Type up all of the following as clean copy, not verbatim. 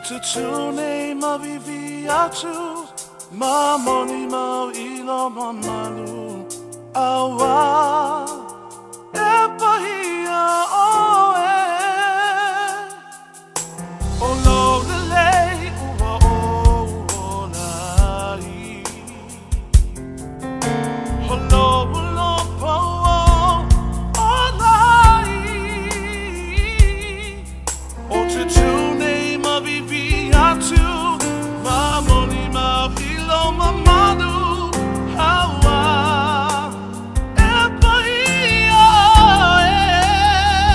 Tutune mavivi atu ma moni mau ilo mamalu awa e pahia oe o lo lelei ua o olai holo ulo po olai o tutune mavivi atu ma moni mau ilo mamalu awa e pahia e.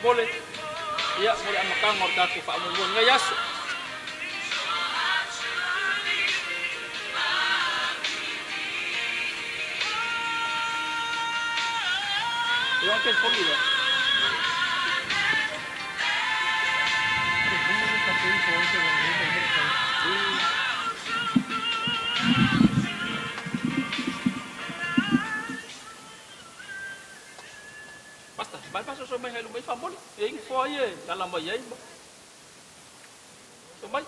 Mole ia mo le amataga o le tatou faamoemoe lenei aso. Ia o telefoni lea. Basta, vai passar só mais mai famoli. E aí foi aí, la mai aí. So mai.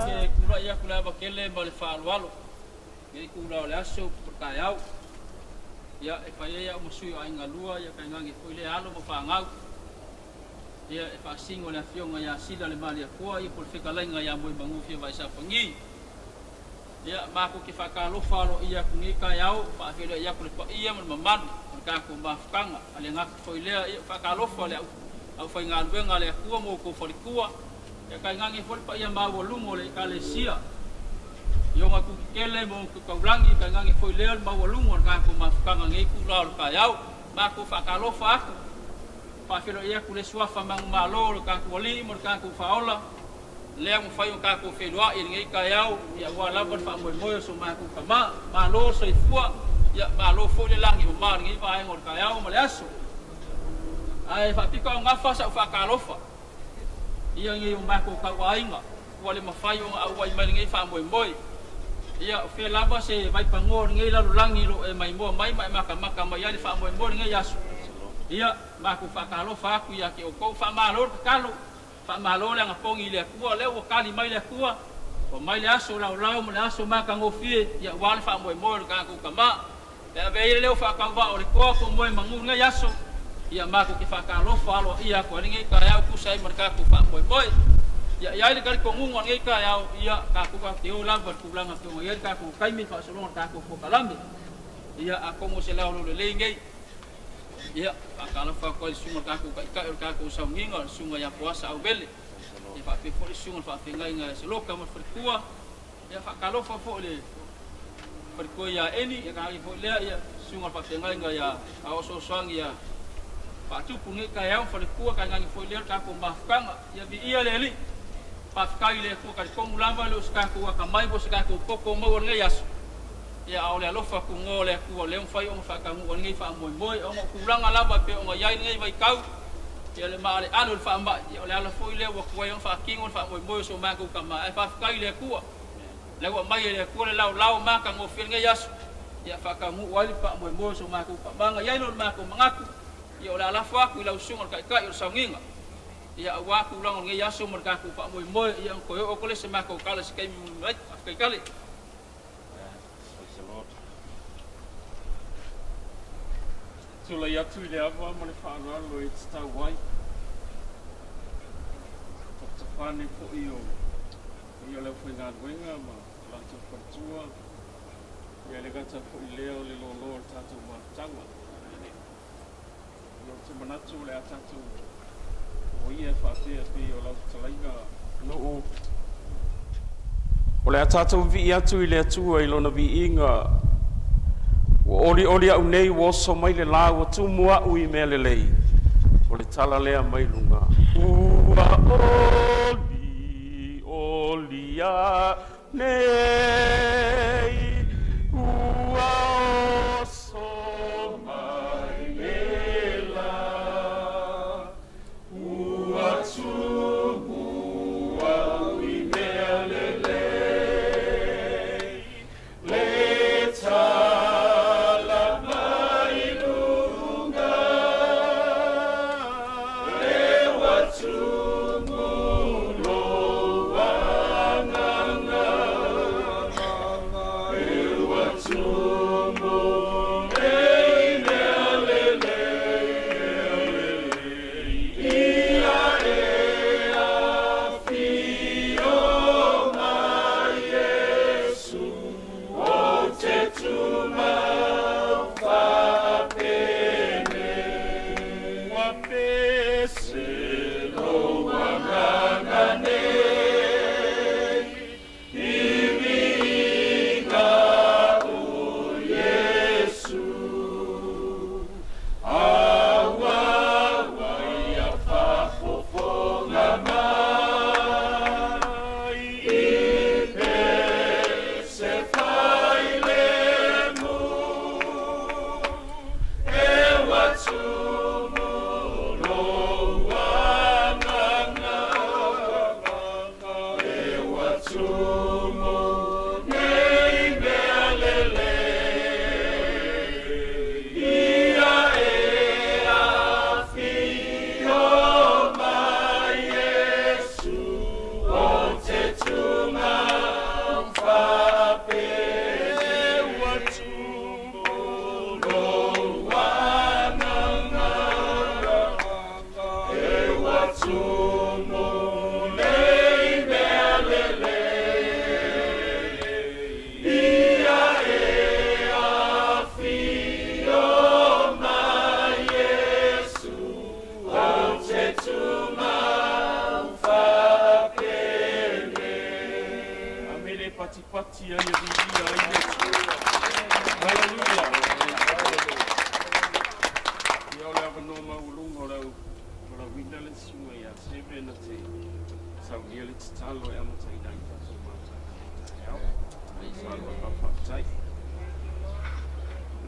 Ke kula ia kula ba kele ma le faalualo. Ngai kula o le aso por au. Ia e fai ia o masui o aiga lua ia kaingangi foi le alo ma faagau. Ia e faasingo le afioga ia Sila le Maliakoa ia po le fekalaiga ia moe magufia vaesafagi. Ia mako ke faakalofa alo ia ku nei kaeao faafeiloai aku le paia ma le mamalu o le tatou mafukaga a le agaga foi lea ia faakalofa le aufaigaluega a le Atua mo outou falekua. Ia kaigage foi le paia maualuga o le Ekalesia i oga kukikele mo outou taulagi kaigage foi lea le maualuga o le tatou mafukaga nei tulaga o le taeao. Matou faakalofa aku faafeiloai aku le suafa manumalo o le tatou alii ma le tatou faaola lea mafai ona tatou feiloai i lenei taeao ia ua lava le faamoemoe o so matou tamā. Malo soifua ia malo foi le lagi o ma lenei vaega o le taeao ma le aso. Ae faapito au gafa sa'u faakalofa ia nei o matou tauaiga ua le mafai ona auai mai lenei faamoemoe. Ia o fea lava se vaipagoa o lenei lalolagi lo e maimoa mai ma e matamata mai ai le faamoemoe lenei aso. Ia matou faakalofa atu ia te outou faamalo le tatalo faamalo le agapogi i le Atua lea ua kali mai le Atua ua mai le aso laolao ma le aso matagofie ia ua le faamoemoe o le tatou tamā. E ave ai le leo faatauvaa o le toa po moe magu lenei aso. Ia matou te faakalofa aloaia atu ai lenei taeao tusa ai ma le tatou faamoemoe. Ia iai le talitonuga o lenei taeao ia tatou tatou te o lava i le tulaga pei ona i ai le tatou taimi faasologa o le tatou polokalame. Ia atonu o se laolao lelei nei. Ia faakalofa atu ai le susuga o le tatou taitai o le tatou sauniga le susuga ia Poasa Auvele. Ia faapea foi le susuga o le faafeagaiga ia Seloka ma le faletua. Ia faakalofa foi le faletua ia Eni ia tagai foi lea ia susuga o le faafeagaiga ia Aososoagi ia faatupu nei taeao faletua kaigage foi lea le tatou mafukaga. Ia viia le Alii faafetai i le Atua talitonu lava le o se tatou atamai po o se tatou poto maua lenei aso. Ia a o le alofa tunoa o le Atua lea mafai ona faataunuu ai lenei faamoemoe ona o tulaga lava pei ona i ai lenei vaitau. Ia le maaleale o le faamai ia o le ala foi lea ua tuai ona faatino le faamoemoe o so matou tamā. Ae faafetai i le Atua lea ua aumai e le Atua le laolao matagofie lenei aso. Ia faataunuu ai le faamoemoe o so matou tamaga. I ai lea o le matou manatu ia o le alafo atu i lau susuga o le taitai o le sauniga. Ia aua tulaga o lenei aso ma le tatou faamoemoe ia ona toe oo atu lea se matou tala i se taimi mulimuli ai. Faafetai tele. Praise the Lord. Tulai atu i le ava ma le faaaloalo e tatau ai. Tapatapane foi o ia o le aufaigaluega ma latou faletua. Ia le gata foi lea o le lōlō o le tatou mafutaga. Ia ou te manatu o le a tatou o ia e faapea pei o lau fetalaiga nuu. O le a tatou vivii atu i le Atua i lona viiga. Ua olioli au nei ua oso mai le la ua tumu au i mea lelei. O le tala lea mai luga. Ua oli oli a nei ua oso mai le la ua tumu au i mea lelei le tala.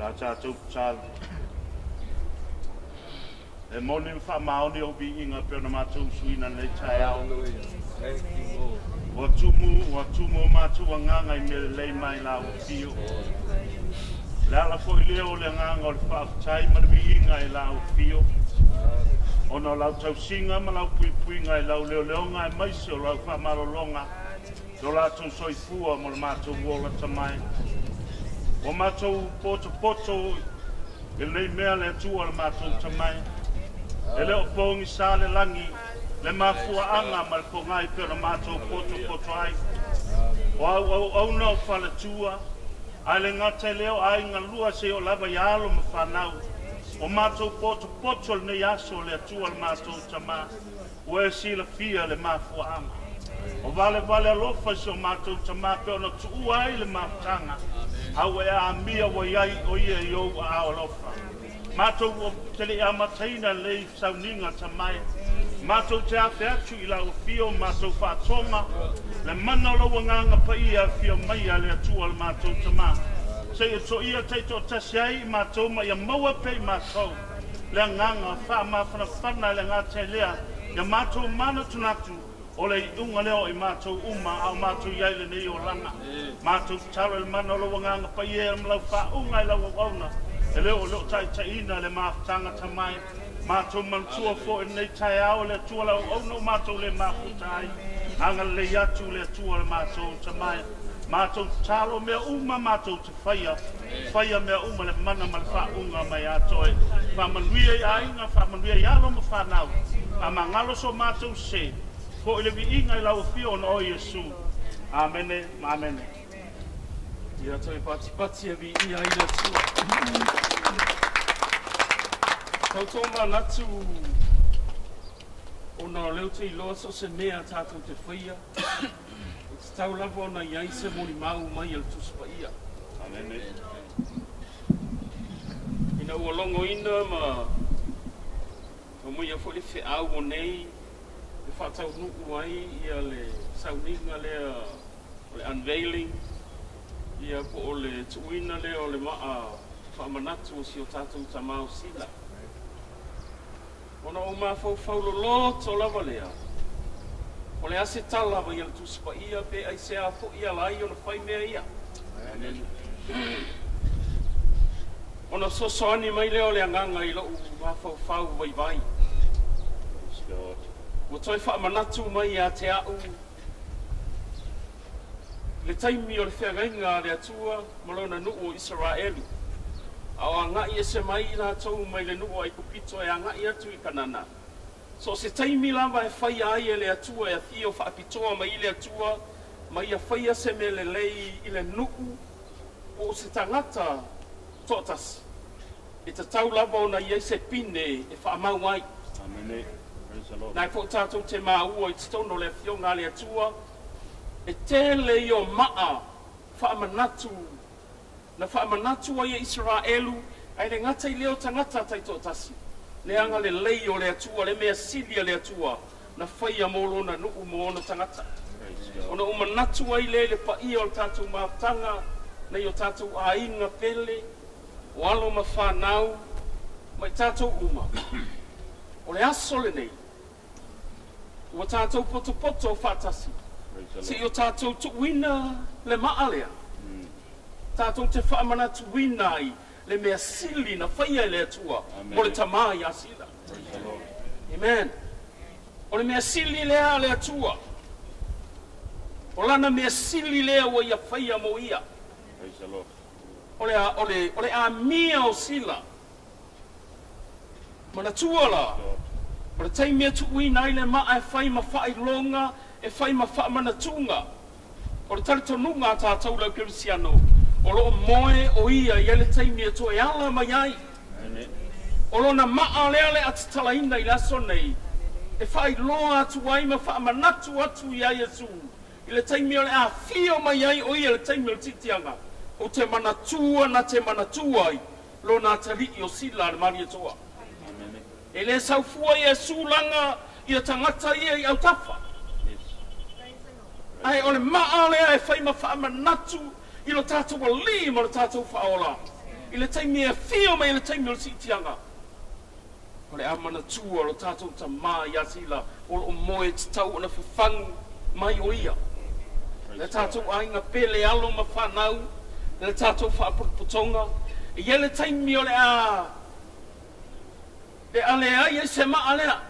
La tātou talo. E moni whaamaoni o viiga pe ona mātou suina nei taeao. Thank you, Lord. Ua tumu o mātou anganga i mele lei mai la o fio. Le ala foi leo o le anganga o le whaaftai ma le viiga e la o fio. Ona o lau tausinga ma lau puipuiga e lau leoleoga e maise o lau whaamalologa. Lo lātou soifua mo le mātou uola tamai. Ua mātou poto e lei mea le atua le mātou tamai. E leo pongi sa le langi, le mafua anga ma le pongai pe o le mātou poto ai. O au au au nao faletua, ai le ngata leo ai ngalua se o lava i alo ma whanau. O mātou poto le nei aso le atua le mātou tamā. Ua e silafia le mafua anga. O vale vale alofa se o mātou tamā pe ona tuua ai le mafutanga. Au e a mia wa iai o ia i ou a alofa. Mātou o te le amataina lei sauninga tamai. Mātou te awhe atu i lau fio, mātou whaatonga. Le mana o lau nganga pa ia fio mai a le atua le mātou tamā. Se i to ia te to tasi ai i mātou ma ia maua pe i mātou. Le nganga wha mawhana whana le ngā te lea. Ia mātou mana tunatu. O le unga leo i mātou uma au mātou iai le nei o langa. Mātou talo le mana o lau nganga pa ia e lau whaunga i lau auna. E leo leo tai taina le mafutanga tamai. Mātou mantua fo e nei tai ao le atua lau auna o mātou le mafuta ai. Anga le atu le atua le mātou tamai. Mātou talo mea uma mātou te whaia. Whaia mea uma le mana ma le whaunga mai atoe. Whamanuia i ainga, whamanuia i alo ma whanau. Whamangalo so mātou se. Ko i le viiga i lau fio ona o Iesu. Amene, amene. Ia toi pati pati e viiga i le atua. Tautou manatu ona o leo te iloa so se mea tātou te whaia. E te tau lava ona iai se moni mau mai e le tusipaia. Amene. Ina ua longo ina ma o mui a fo le wheau o nei e whaatau nuu ai ia le sauninga lea o le unveiling ia po o le tuuina lea o le maa whaamanatu o si o tātou tamau sila. Ona o mawhauwhau loloto lava lea. O le ase talava ia le tusipaia pe ai se a fo ia lai o na whai mea ia. Ona sosoani mai lea o le anganga i lou mawhauwhau vai vai. Ua toi whaamanatu mai a te au. Le taimi o le wheangainga le atua ma lona nuu o Israelu. Ao a ngai e se mai lātou mai le nuu ai kupito e a ngai atu i Kanana. So se taimi lava e whai ai e le atua e a fio whaapitoa mai le atua mai a whaia se me le lei i le nuu o se tangata toatasi. E te tau lava ona iai se pine e whaamau ai. Amene. Nai fo tātou te maua i te tono le fionga le atua e tele i o maa whaamanatu na whaamanatu ai e Israelu ai le ngata i leo tangata taitoatasi le anga le lei o le atua le mea sili a le atua na whaia mō lona nuu mō ona tangata. Ona o manatu ai le le paia o le tātou mafutanga nei o tātou ainga pele o alo ma whanau mai tātou uma. O le aso le nei ua tātou poto whaatasi. Se i o tātou tuuina le maalea. Tātou te whaamanatu wina ai le mea sili na whaia le atua. Mo le tamā i asila. Amen. O le mea sili lea le atua. O lana mea sili lea ua ia whaia mo ia. O le amia o sila. Manatua la. O le taimi tuuina ai le maa e whai ma whailonga, e whai ma whaamanatunga. O le taritonunga a tātou lau Kerisiano. O loo moe o ia i ele taimi e toe ala mai ai. O lona maa lea le atatalaina i laso nei. E whailoa atu ai ma whaamanatu atu i ai Iesu. I le taimi o le awhio mai ai o ia le taimi o le titianga. O te manatua na te manatua ai. Lona atalii o sila le Maria toa. E le saufua ia sulanga ia tangata ia i autafa. Ai o le maa lea e whai ma whaamanatu i lo tātou ali ma lo tātou whaola. I le taimi e afio mai i le taimi o le siitiaga, o le amanatua o lo tatou tamā ia Sila o loo moe tatau ona fafagu mai o ia. Le tatou aiga pele alo ma fanau, le tatou faapotopotoga, e i ai le taimi o le a leai ai se maa lea.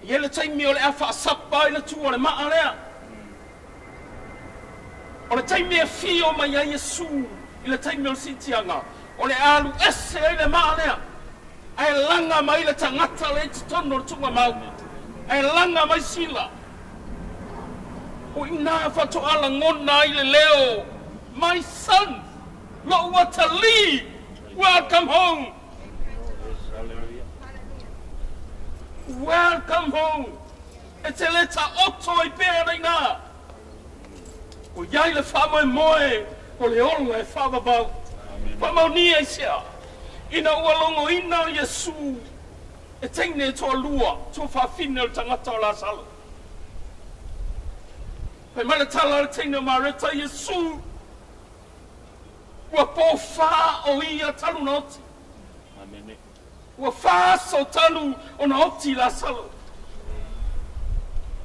E i ai le taimi o le a faasapa ai le tu o le maa lea. O le taimi e fio mai ai Iesu i le taimi o le siitiaga, o le alu ese ai le maa lea. Ae laga mai le tagata le i totonu o le tuugamau. Ae laga mai Sila. O ina faatoa lagona ai le leo, my son, lou atalii, welcome home. Welcome home. E te le taoto ai pea leina. O iai le faamoemoe o le ola e faavavau. Faamaonia i sea. Ina ua logoina o Iesu e teine e toalua, toafaafine o le tagata o Lasalo. Fai mai le tala a le teine o Mareta, Iesu, ua pofā o ia talu na oti. Ua fa aso talu ona oti Lasalo.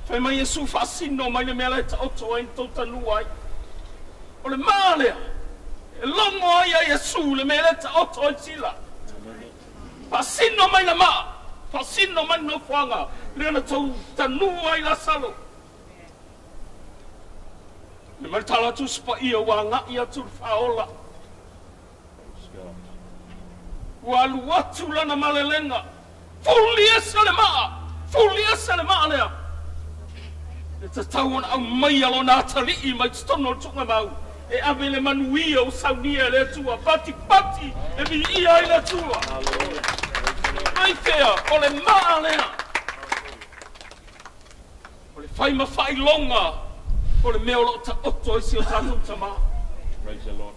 Fai mai Iesu faasino mai le mea la e taoto ai na tou tanua ai. O le maa lea, e logo ai a Iesu le mea lea e taoto ai Sila. Faasino mai le maa, faasino mai le nofoaga, lea na tou tanua ai Lasalo. Le mai le tala atu Tusi Paia ua agai atu le faaola. Ua alu atu lana malelega. Fuli ese le maa, fuli ese le maa lea. E tatau ona aumaia lona atalii mai totonu o le tuugamau. E ave le manuia o saunia e le Atua, patipati e viia ai le Atua. Mai fea o le maa lea. O le fai ma faailoga o le mea o loo taoto ai si o tatou tamā. Praise the Lord.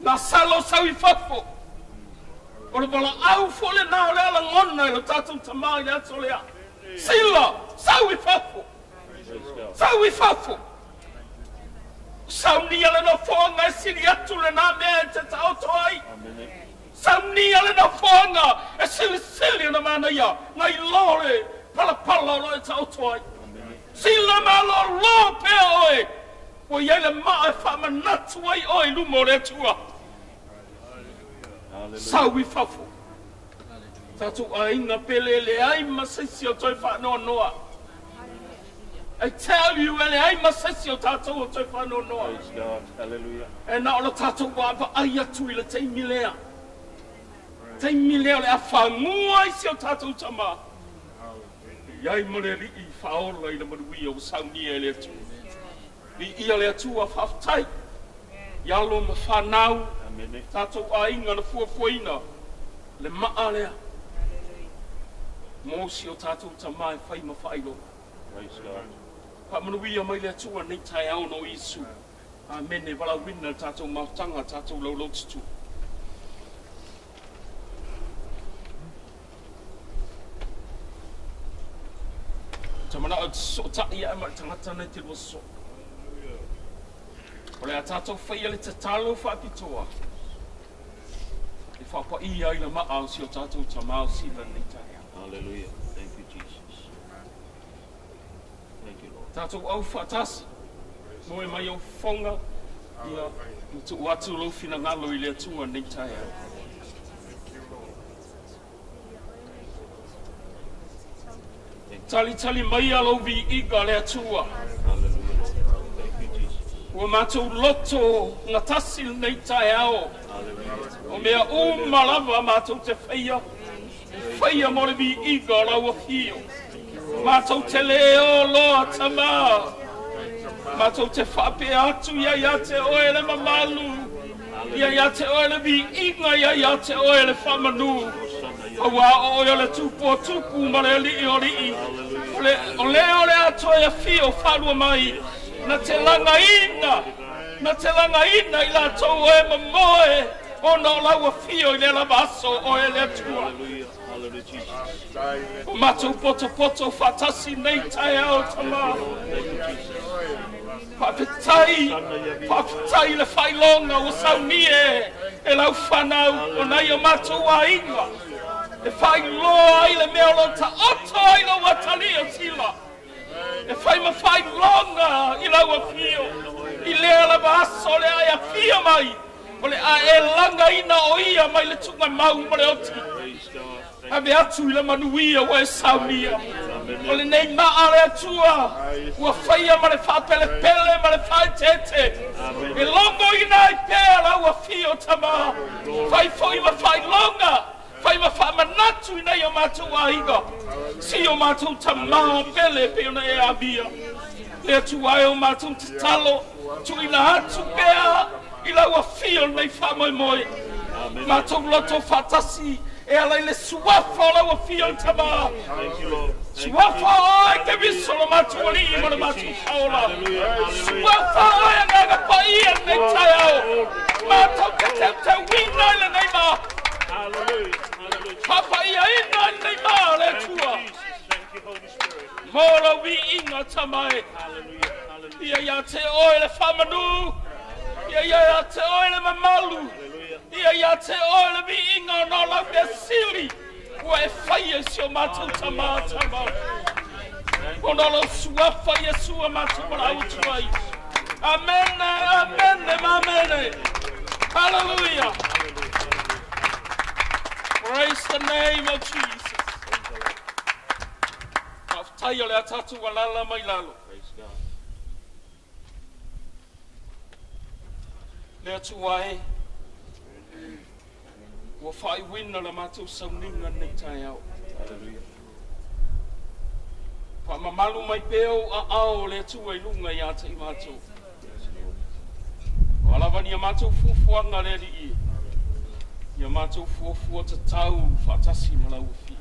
Lasalo sau i fafo. O le valaau foi lenā o le alagona i lo tatou tamā i le aso lea. Sila, sau i fafo. Praise God. Sau i fafo. Saunia le nofoaga e sili atu lenā mea e te taoto ai. Amen. Saunia le nofoaga e silisili ona manaia nai lo le palapala o lo e taoto ai. Sila malōlō pea oe, ua i ai le maa e faamanatu ai oe i luma o le Atua. Hallelujah. Sau i fafo. Tatou aiga pele e leai ma se isi o toe faanoanoa. I tell you, e leai ma se isi o tatou o toe faanoanoa. Praise God. Hallelujah. E na o le tatou vaavaai atu i le taimi lea. Taimi lea o le a fagua ai si o tatou tamā. I ai ma le alii faaola i le manuia ua saunia e le Atua. Viia le Atua faafetai. I alo ma fanau, Amen. tatou aiga na fuafuaina le maa lea. Mo si o tatou tamā e fai ma faailoga. Praise God. Faamanuia mai le Atua nei taeao no Iesu. Amene. Valaauina le tatou mafutaga, tatou laulaututu. Ta manao te sootai ae ma le tagata nei te lua soo. O le a tatou faia le tatalo faapitoa. E faapaia ai le maa o si o tatou tamā o Sila nei taeao. Hallelujah. Thank you, Jesus. Thank you, Lord. Tatou au faatasi. Moe mai au fofoga, ia, ma tuu atu lou finagalo i le Atua nei taeao. Talitali maia lou viiga le Atua. Hallelujah, Lord. Thank you, Jesus. Ua matou loto gatasi lenei taeao. Hallelujah. O mea uma lava matou te faia. E faia mo le viiga o lau afio. Matou te lē o loa tamā. Matou te faapea atu ia ia te oe le mamalu. Ia ia te oe le viiga, ia ia te oe le faamanu. Auā o oe o le Tupu o tupu ma le Alii o alii. O le o le o le a toe afio faalua mai. Na te lagaina, na te lagaina i latou e momoe ona o lau afio i lea lava aso oe le Atua. Hallelujah. Hallelujah, Jesus. O matou potopoto faatasi nei taeao tamā. Thank you, Jesus. Faafetai, faafetai le faailoga ua saunie e lau fanau o nai o matou aiga. E faailoa ai le mea o lo taoto ai lau atalii o Sila. E fai ma faailoga i lau afio. I lea lava aso le ae afio mai. O le ae lagaina o ia mai le tuga mau ma le oti. Ave atu i le manuia ua e saunia. O le nei maa le atua. Ua faia ma le faapelepele ma le faaeteete. E logo ina ai pea lau afio tamā. Fai foi ma faailoga. Fai ma faamanatu ina ia matou aiga. Si o matou tamā pele pe ona e amia. Le atua e o matou tatalo. Tuuina atu pea i lau afio lenei faamoemoe. Matou loto faatasi e ala i le suafa o lau afio le tamā. Suafa oe ke viso lo matou alii ma le matou faola. Suafa oe agaga paia lenei taeao. Matou te teuteuina i lenei ma. Faapaiaina i lenei ma le Atua. Mo lau viiga tamae. Ia ia te oe le faamanu. Ia ia te oe le mamalu. Ia ia te oe le viiga o nā lau mea sili. Ua e faia i si o matou tamā tamā. Ona lau suafa Iesu a matou valaau atu ai. Amene, amene, ma amene. Hallelujah. Praise the name of Jesus. Faafetai o le a tatou alala mai lalo. Le Atua e, ua faaiuina le matou sauniga lenei taeao. Faamamalu mai pea ou aao o le Atua i luga ia te i matou. O alava ni a matou fuafuaga le Alii, ia matou fuafua tatau faatasi ma lau afio.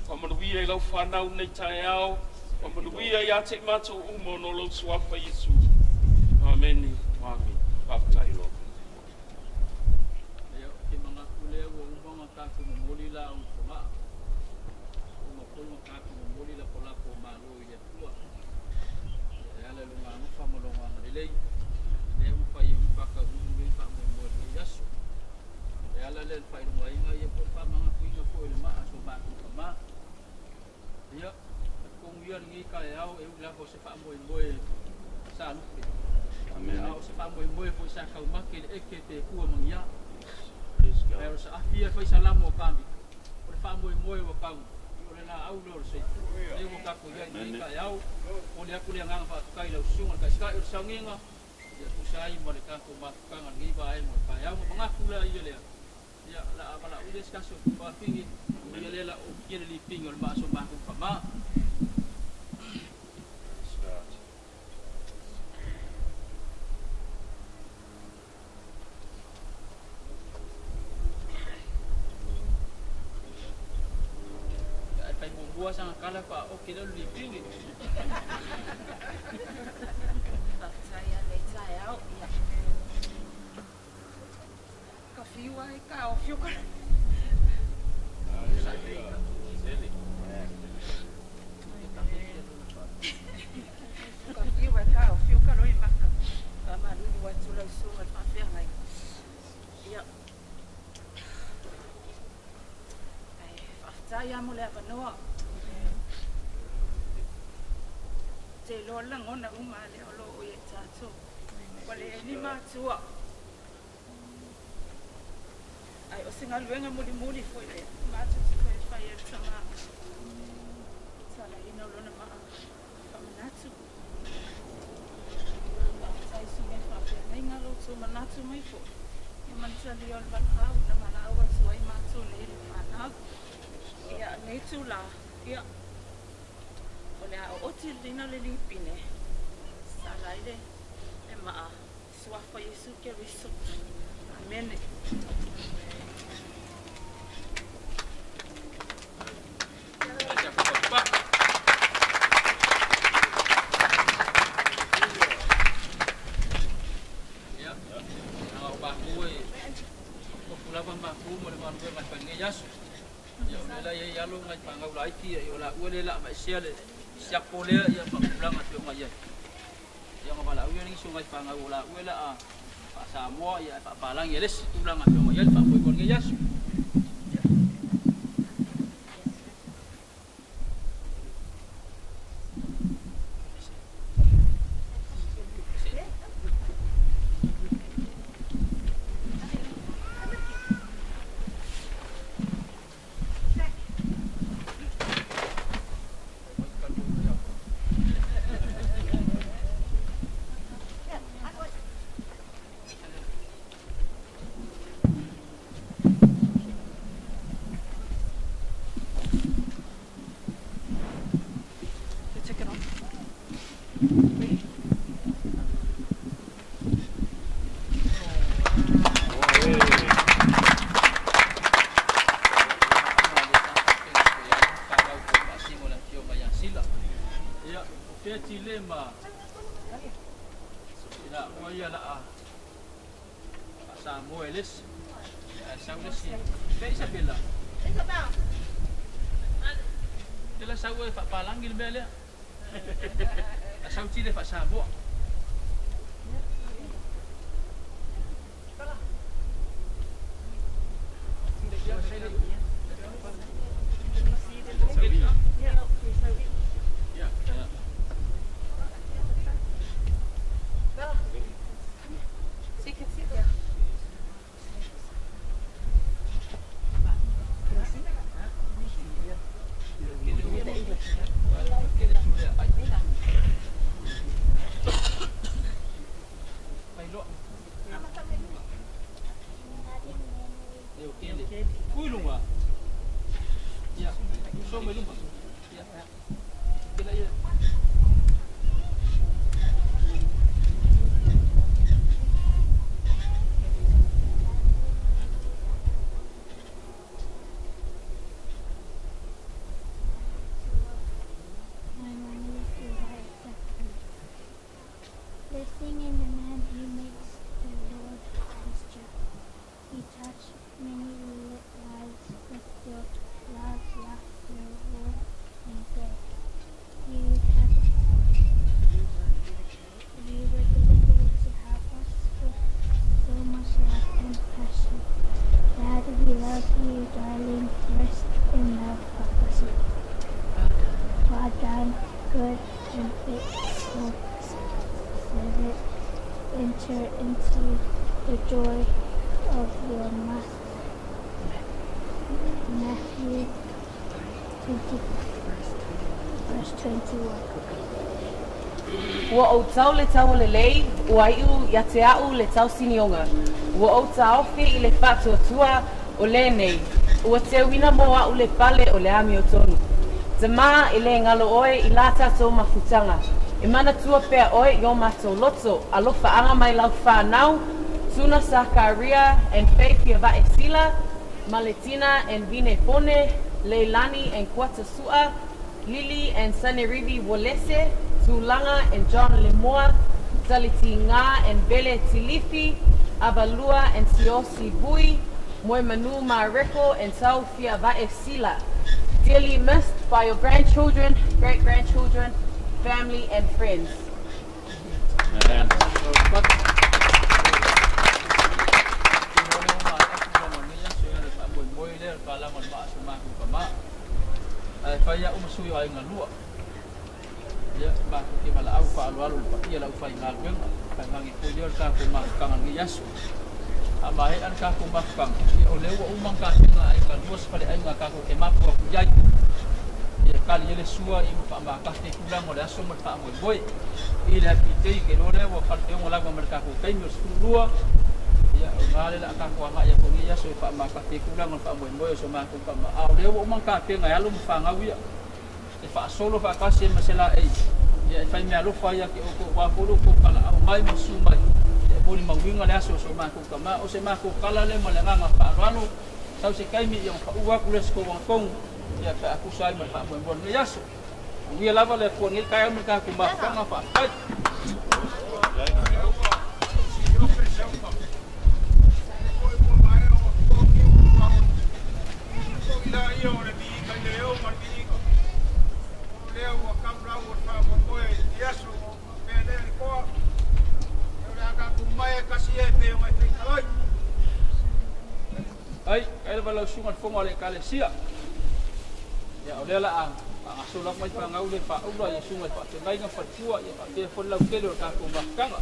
Faamanuia i lau fanau lenei taeao, faamanuia ia te i matou uma ona o lou suafa Iesu. Amene, amene. Faafetai Lord. Ia, ke manatu lea ua uma ona tatou momoli la au fogaa. Uma foi ona tatou momoli la polapo o malo i le Atua. Ia, e ala i lona alofa ma lona agalelei. Lea ua fai ai ona faataunuu lenei faamoemoe i lenei aso. E ala lea i le faailogaina ia po o le faamanatuina foi o le maa so matou tamā. Ia, talitonu ia lenei taeao e ui lava o se faamoemoe sa lupe. Ia, a o se faamoemoe foi sa taumate i le eke pe tua ma ni a. Ae o le saafi ia e fai salamo o Kamika. O le faamoemoe ua tau i o le laau lea o le soifua. Lea ua tatou i ai i lenei taeao. Momoli atu le agaga faafetai i lau susuga i le Taitai o le sauniga. Ia tusa ai ma le tatou mafutaga i lenei vaega o le taeao. Ma manatu la ia lea. Ia, la a valaau lea se tasi o tufafine. Ia lea la o ukia le lipini o le maa so matou tamā. Ia, ae fai muamua sana tala faaoke lea o le lipini. Faafetai lava i lenei taeao. Ia. Ka fiu ai ka o fiu ka. Ka fiu ai ka o fiu ka loi maka. Ka malulu atu lau susuga i le faafeagai. Ia. Ae faafetai lava mo le avanoa. Te iloa le lagona uma lea o lo o ia i tatou. Ua leai ni matua. Ae o se galuega mulimuli foi lea matou te toe fai ai le tamā. Talaina o lona maa faamanatu. Faafetai i susuga i faafeagaiga lo outou manatu mai foi. Ia ma le talia o le valaau na valaau atu ai matou nei le fanau. Ia, lenei itula, ia, o le a ooti lina le lipine, sala ai le maa, suafa Iesu Keriso. Amene. Ia, leaga o matou e tofu lava matou ma le galuega e fai nei aso. Ia, o lea la e i ai alo ma nai fanau laiti, ia, o laua lea o le a aveesea le siapo lea ia ma tulaga e pei ona i ai. Ia ma vala uia ni sungai fanga ula uela a pa Samoa ia pa palangi ia lesi tulaga afioga i ai le faamoemoe o lenei aso. Ua ou tau le tau lelei, ua iu ia te au le tau sinioga. Ua ou taofi i le faatuatua o lenei. Ua teuina mo au le pale o le ami o tonu. Tamā e le galo oe i la tatou mafutaga. E manatua pea oe i o matou loto, alofaaga mai lau whānau, Tuna Sakaria and Faith Vaesila, Maletina and Vine Fone, Leilani and Kuata Sua, Lily and Sanerivi Wolese, Tulanga and John Lemoa, Taliti Nga and Bele Tilifi, Avalua and Siosi Bui, Moemanu Mareko and Saufia Vaesila. Dearly missed by your grandchildren, great-grandchildren, family and friends. Amen. Solo fa kasi masela e ia fai mea alofa ia ke o ko wafulu ko kala au mai ma su mai e boli mauiga le aso so makou kama o se makou kala le ma le agaga faaaloalo sau se kaimi ia faua aku le aso kou ia pe akusa ai ma le faamoemoe lenei aso uia lava le Atua nei taeao ma le tatou mafutaga faafetai. Lea ua kamlau o wha moe i aso o pēlea le koa. Kaila va lau suga le foga o le ekalesia. Ia o lea la a faagasolo atu mai fagau le faaula ia suga i faafeagaiga faletua ia faapea foi le lautele o le tatou mafutaga.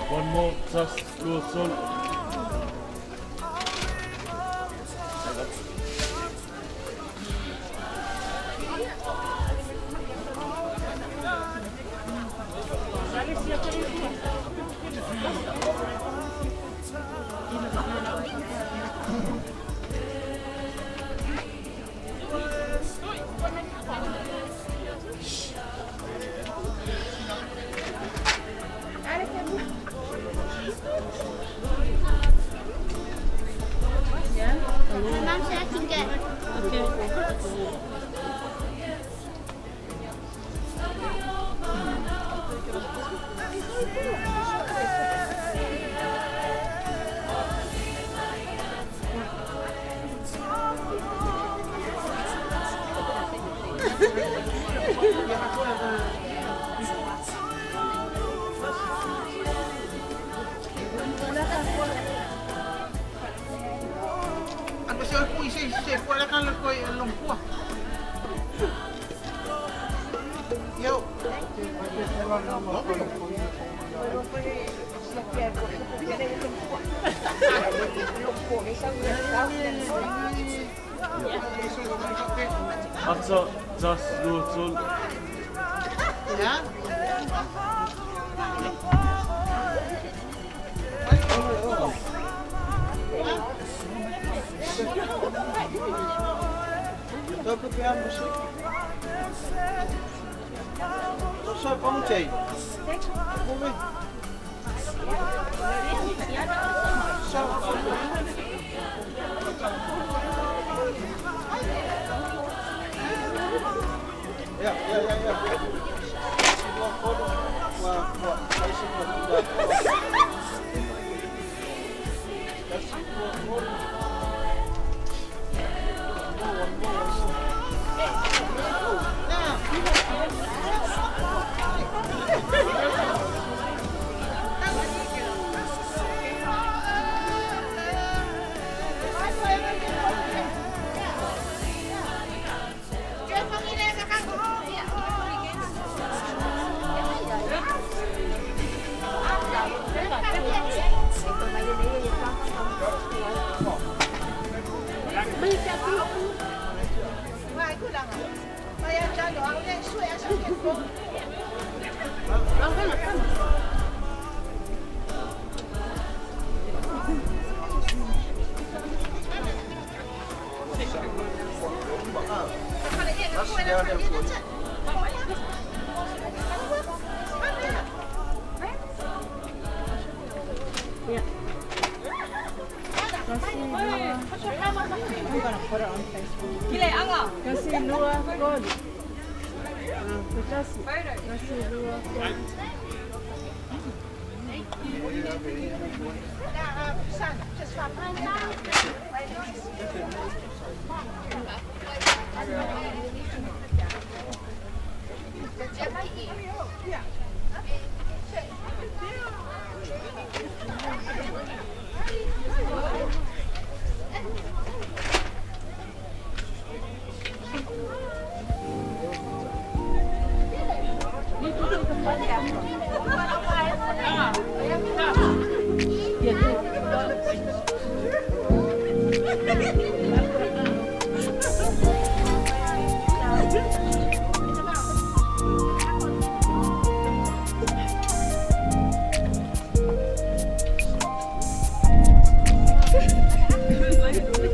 One more, tas, lua, tolu. Mom said I can get. Okay. Ata, tas, lua, tolu. Yeah?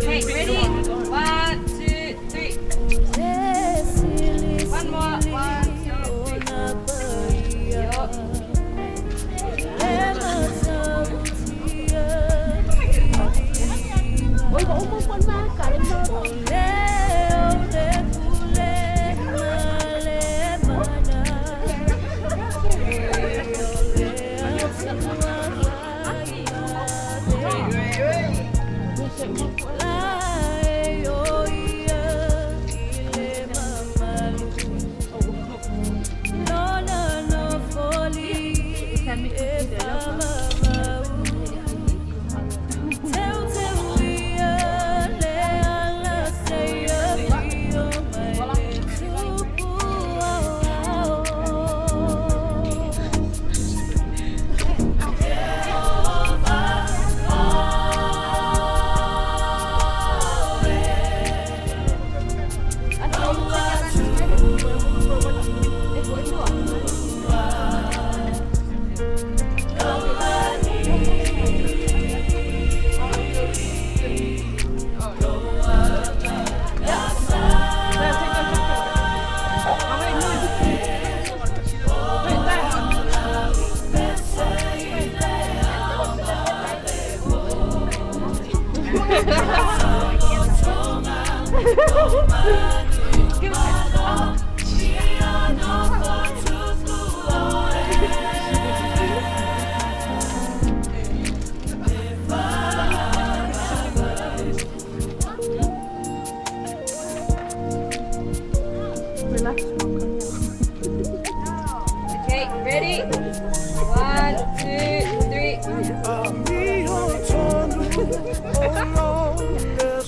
Okay, ready? 1, 2, 3.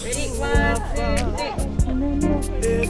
Ready? 1, 2, 3.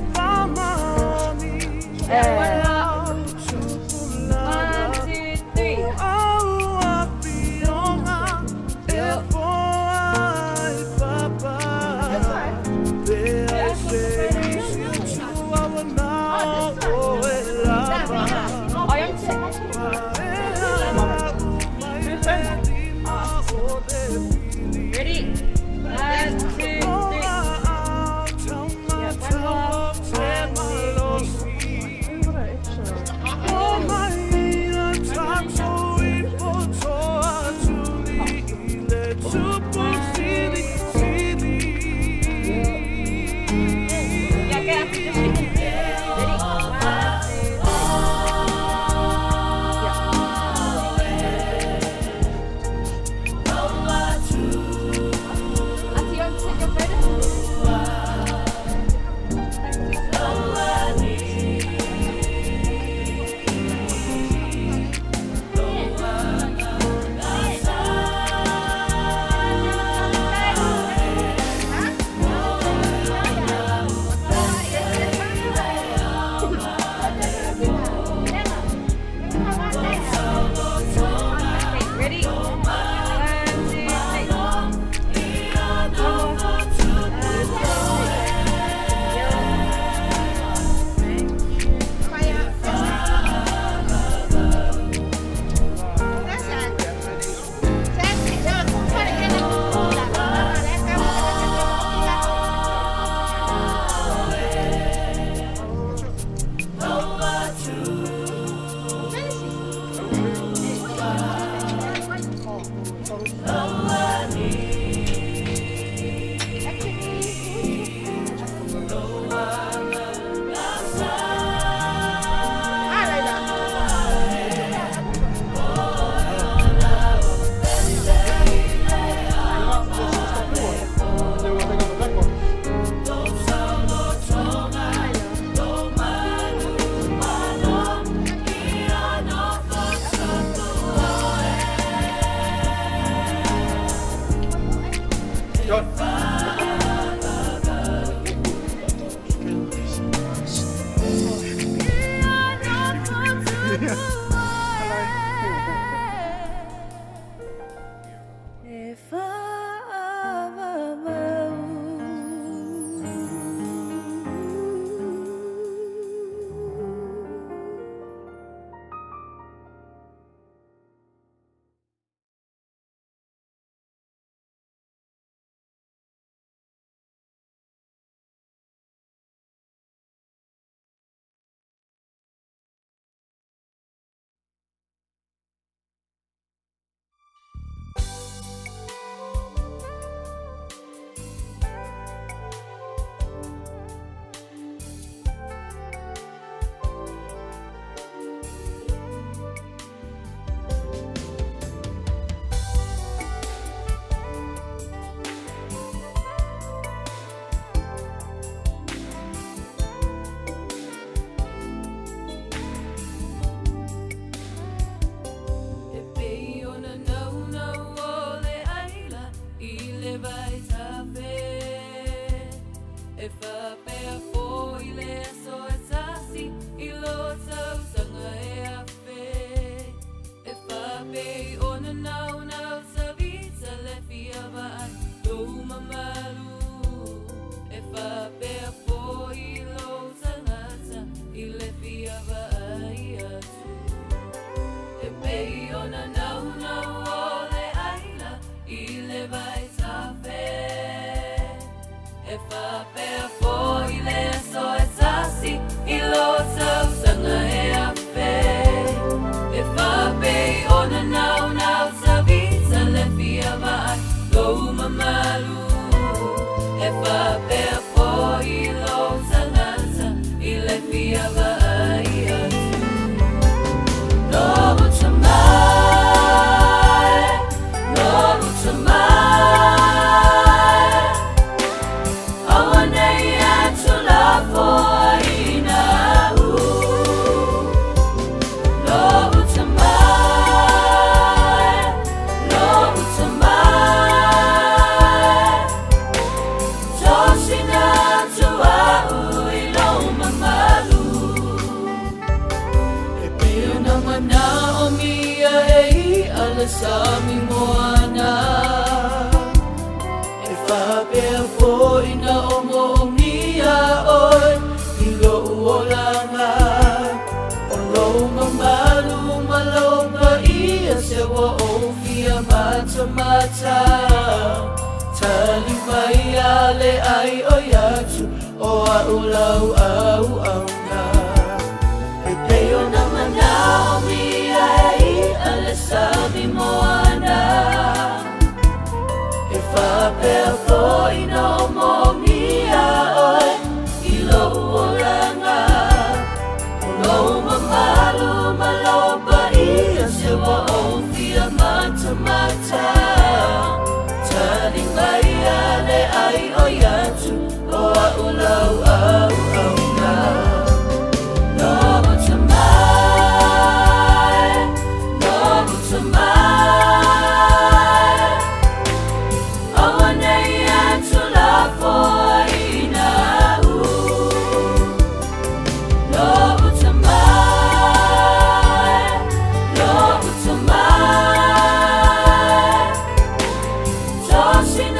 Tosin